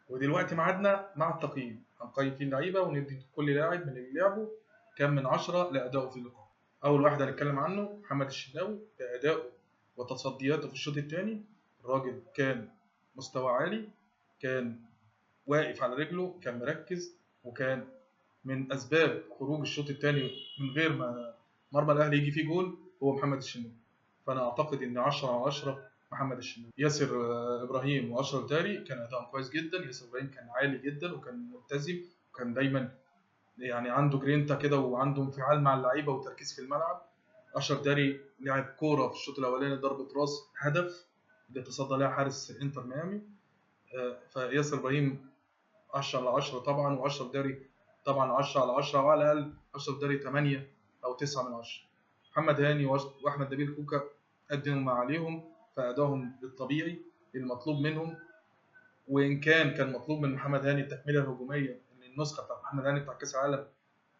ودلوقتي ميعادنا مع التقييم، هنقيم فيه اللعيبة وندي كل لاعب من اللي لعبه كام من 10 لأدائه في اللقاء. أول واحد هنتكلم عنه محمد الشناوي، بأدائه وتصدياته في الشوط الثاني. الراجل كان مستوى عالي، كان واقف على رجله، كان مركز، وكان من أسباب خروج الشوط الثاني من غير ما مرمى الأهلي يجي فيه جول هو محمد الشناوي. فأنا أعتقد إن 10 على 10 محمد الشناوي. ياسر إبراهيم وأشرف داري كان أداء كويس جدا. ياسر إبراهيم كان عالي جدا وكان ملتزم، وكان دايما يعني عنده جرينتا كده وعنده انفعال مع اللعيبة وتركيز في الملعب. أشرف داري لعب كورة في الشوط الأولاني ضربة راس هدف اللي تصدى لها حارس انتر ميامي. فياسر إبراهيم 10 على 10 طبعا، وأشرف داري طبعا 10 على 10، وعلى الأقل أشرف داري 8 أو 9 من 10. محمد هاني وأحمد نبيل كوكا قدموا ما عليهم، فأداهم الطبيعي المطلوب منهم. وإن كان مطلوب من محمد هاني التكملة الهجومية، إن النسخة بتاعت محمد هاني بتاع كأس العالم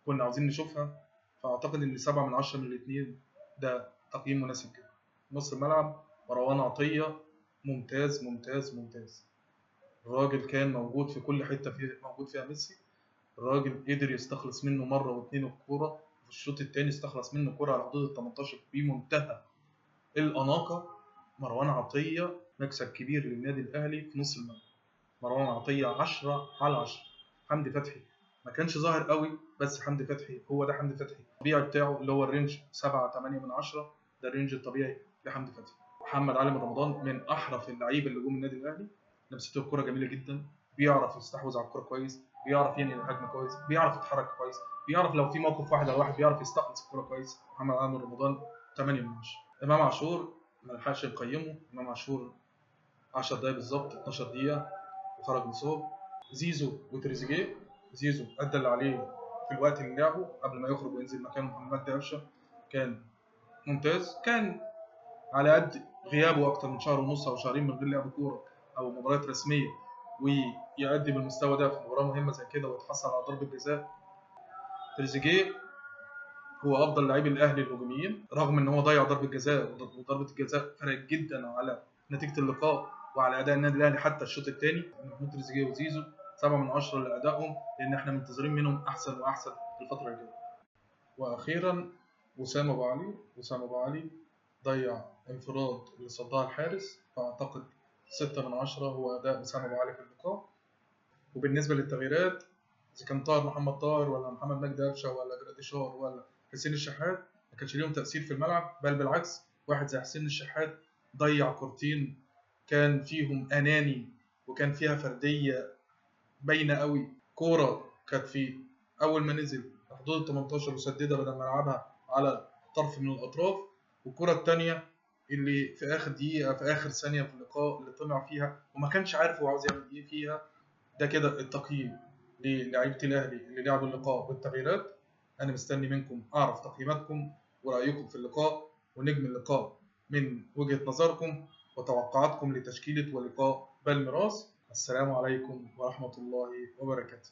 كنا عاوزين نشوفها، فأعتقد إن 7 من 10 من الاثنين ده تقييم مناسب جدا. نص الملعب مروان عطية ممتاز ممتاز ممتاز. الراجل كان موجود في كل حتة موجود فيها ميسي. الراجل قدر يستخلص منه مرة واثنين الكورة، في الشوط الثاني استخلص منه كورة على حدود ال 18 بمنتهى الأناقة. مروان عطية مكسب كبير للنادي الأهلي في نص الملعب. مروان عطية 10 على 10. حمدي فتحي ما كانش ظاهر قوي، بس حمدي فتحي هو ده حمدي فتحي الطبيعي بتاعه اللي هو ال range 7 8 من 10، ده ال range الطبيعي لحمدي فتحي. محمد علي بن رمضان من أحرف اللعيبة اللي جم النادي الأهلي، لمسته الكرة جميلة جدا، بيعرف يستحوذ على الكرة كويس، بيعرف ينقل الهجمة كويس، بيعرف يتحرك كويس، بيعرف لو في موقف واحد على واحد بيعرف يستخلص الكرة كويس. محمد علي بن رمضان 8 من 10. إمام عاشور ما لحقش نقيمه، إمام عاشور 10 دقايق بالظبط، 12 دقيقة وخرج مصاب. زيزو وتريزيجيه، زيزو أدى اللي عليه في الوقت اللي لعبه قبل ما يخرج وينزل مكانه محمد مجدي قفشه، كان ممتاز. كان على قد غيابه أكتر من شهر ونص أو شهرين من غير لعب كورة أو مباريات رسمية، ويأدي بالمستوى ده في مباراة مهمة زي كده ويتحصل على ضربة جزاء. تريزيجيه هو أفضل لاعبي الأهلي الهجوميين، رغم إن هو ضيع ضربة جزاء، وضربة الجزاء فرقت جدا على نتيجة اللقاء وعلى أداء النادي الأهلي حتى الشوط الثاني. محمود تريزيجيه وزيزو 7 من 10 لأدائهم، لأن إحنا منتظرين منهم أحسن وأحسن الفترة الجاية. وأخيرا وسام أبو علي، وسام أبو علي ضيع انفراد اللي صدها الحارس، فأعتقد 6 من 10 هو أداء وسام أبو علي في اللقاء. وبالنسبة للتغييرات، إذا كان طاهر محمد طاهر ولا محمد مجدي قفشة ولا جراديشار ولا حسين الشحات ما كانش ليهم تأثير في الملعب، بل بالعكس واحد زي حسين الشحات ضيع كورتين كان فيهم أناني وكان فيها فردية باينة قوي. كورة كانت في أول ما نزل حدود 18 وسددها بدل ما يلعبها على طرف من الأطراف، والكرة الثانية اللي في آخر دقيقة في آخر ثانية في اللقاء اللي طمع فيها وما كانش عارف هو عاوز يعمل إيه فيها. ده كده التقييم للاعيبة الأهلي اللي لعبوا اللقاء والتغييرات. أنا مستني منكم أعرف تقييماتكم ورأيكم في اللقاء ونجم اللقاء من وجهة نظركم وتوقعاتكم لتشكيلة ولقاء بالميراس. السلام عليكم ورحمة الله وبركاته.